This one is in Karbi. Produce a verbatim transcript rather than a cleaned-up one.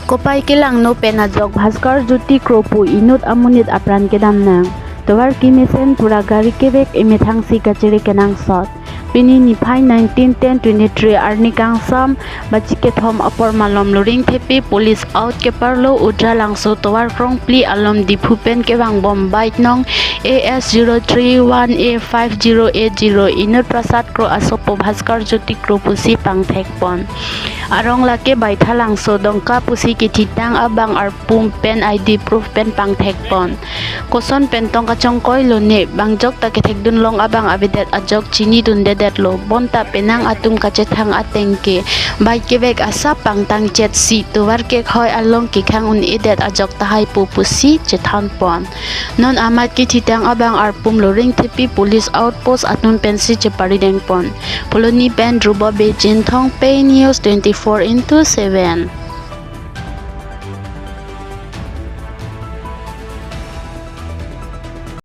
Kopai kelangno pen ajok Bhaskar Jyoti Kro pu inut amonit apran kedam nang. Tovar kemesen pura gari kevek emethang si kachere kenangsot. Pini niphai nineteen ten twenty-three arni kangsam baji kethom apor malom Loringthepi police out keparlo Udralangso tovar krongphli along Diphu pen kevangbom bike nong A S zero three one A five zero eight zero inut Prasad Kro asopo Bhaskar Jyoti Kro pusi pangthekpon. Arong lake Baithalangso Dongka pusi kethitang abang arpum pen I D proof pen pangthekpon. Koson pen tong kachongkoi lone, bangjok ta kethekdun long abang avedet ajok chinidundedetlo, bonta penang atum kachethang ateng ke bike kevek asap pangtangchet si tovar kekhoi along kekhang un-edet ajok tahai pu pusi chethanpon. Non amat kethitang abang arpum Loringthepi police outpost atum pensi cheparidengpon. Phuloni pen Dhruba Bey, Chinthong Pei News twenty-four into seven.